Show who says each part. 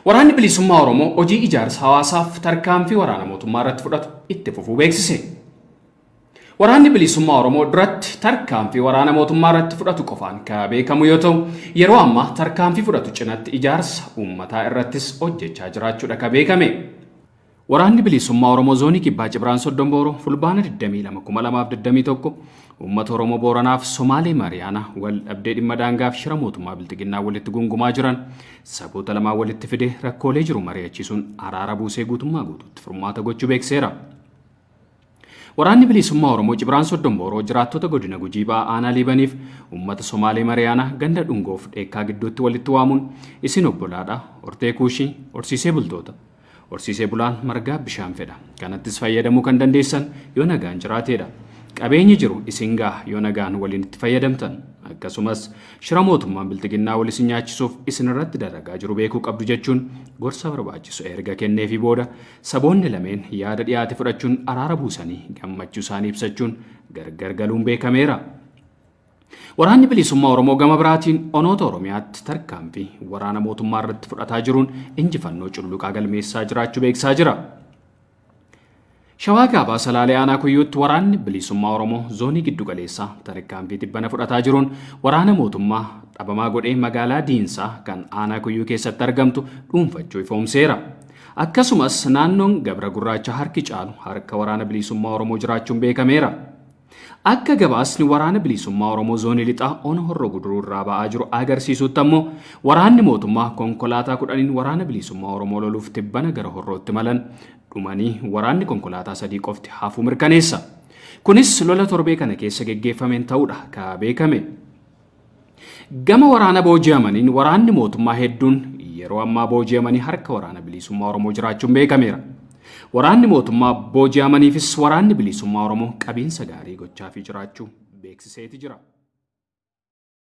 Speaker 1: Waraanni bilisummaa Oromoo hojii ijaarsa hawaasaaf tarkaanfii waraana mootummaa irratti fudhatu itti fufuu beeksise. Waraanni bilisummaa Oromoo duratti tarkaanfii waraana mootummaa irratti fudhatu qofaan kan beekamu yoo ta'u, yeroo ammaa tarkaanfii fudhatu cinatti ijaarsa uummataa irrattis hojjechaa jiraachuudha kan beekame. Waraanni bilisummaa Oromoo zoonii Kibbaa Cibraan Soddon Fulbaana 22 2021 uummata Oromoo Booranaaf Somaalee Mariyaana wal dhabdee dhimma daangaaf shira mootummaa Bilxiginnaa walitti gungumaa jiran saboota lamaan walitti fidee rakkoolee jiru mari'achiisuun araara buusee guutummaa guutuutti furmaata gochuu beekseera. Waraanni bilisummaa Oromoo Cibraan Soddon Booroo jiraattota godina Gujii Ba'aa aanaa Liibaniif uummata Somaalee Mariyaana ganda dhungoof dheekkaa gidduutti walitti waamuun isin obbolaadha, hortee kuushii, horsiisee bultoota. Horsiisee bulaan margaa bishaan fedha. Kanattis fayyadamuu kan dandeessan yoo nagaan jiraateedha. Qabeenyi jiru isin gaha yoo nagaan waliin itti fayyadamtan. Akkasumas shira mootummaan Bilxiginnaa wal isin nyaachisuuf isin irratti dalagaa jiru beekuu qabdu jechuun gorsa barbaachisu erga kenneefii booda saboonni lameen yaada dhiyaate fudhachuun araara buusanii gammachuu isaanii ibsachuun gargar galuun beekameera. Waraanni bilisummaa Oromoo gama biraatiin onoota Oromiyaatti tarkaanfii waraana mootummaa irratti fudhataa jiruun injifannoo cululuqaa galmeessaa jiraachuu beeksisaa jira. Shawaa Kaabaa Salaalee Aanaa Kuyyuutti waraanni bilisummaa Oromoo zoonii giddu galeessaa tarkaanfii tibbana fudhataa jiruun waraana mootummaa dhabamaa godhee magaalaa Diinsaa kan Aanaa Kuyyuu keessatti argamtu dhuunfachuu ifoomseera. Akkasumas naannoon Gabra Gurraacha harki caalu harka waraana bilisummaa Oromoo jiraachuun beekameera. Akka gabaasni waraana bilisummaa Oromoo zoonii lixaa ona Horroo Guduruu irraa ba'aa jiru agarsiisutti ammoo waraanni mootummaa konkolaataa 10 waraana bilisummaa Oromoo loluuf tibbana gara Horrootti malan dhumanii waraanni konkolaataa 3 qofti hafuu mirkaneessa. Kunis lola torbee kana keessa geggeeffameen ta'uudha ka beekame. Gama waraana booji'amaniin waraanni mootummaa hedduun yeroo ammaa booji'amanii harka waraana bilisummaa Oromoo jiraachuun beekameera. Waraanni mootummaa booji'amaniifis waraanni bilisummaa Oromoo qabiinsa gaarii gochaafii jiraachuu beeksiseeti jira.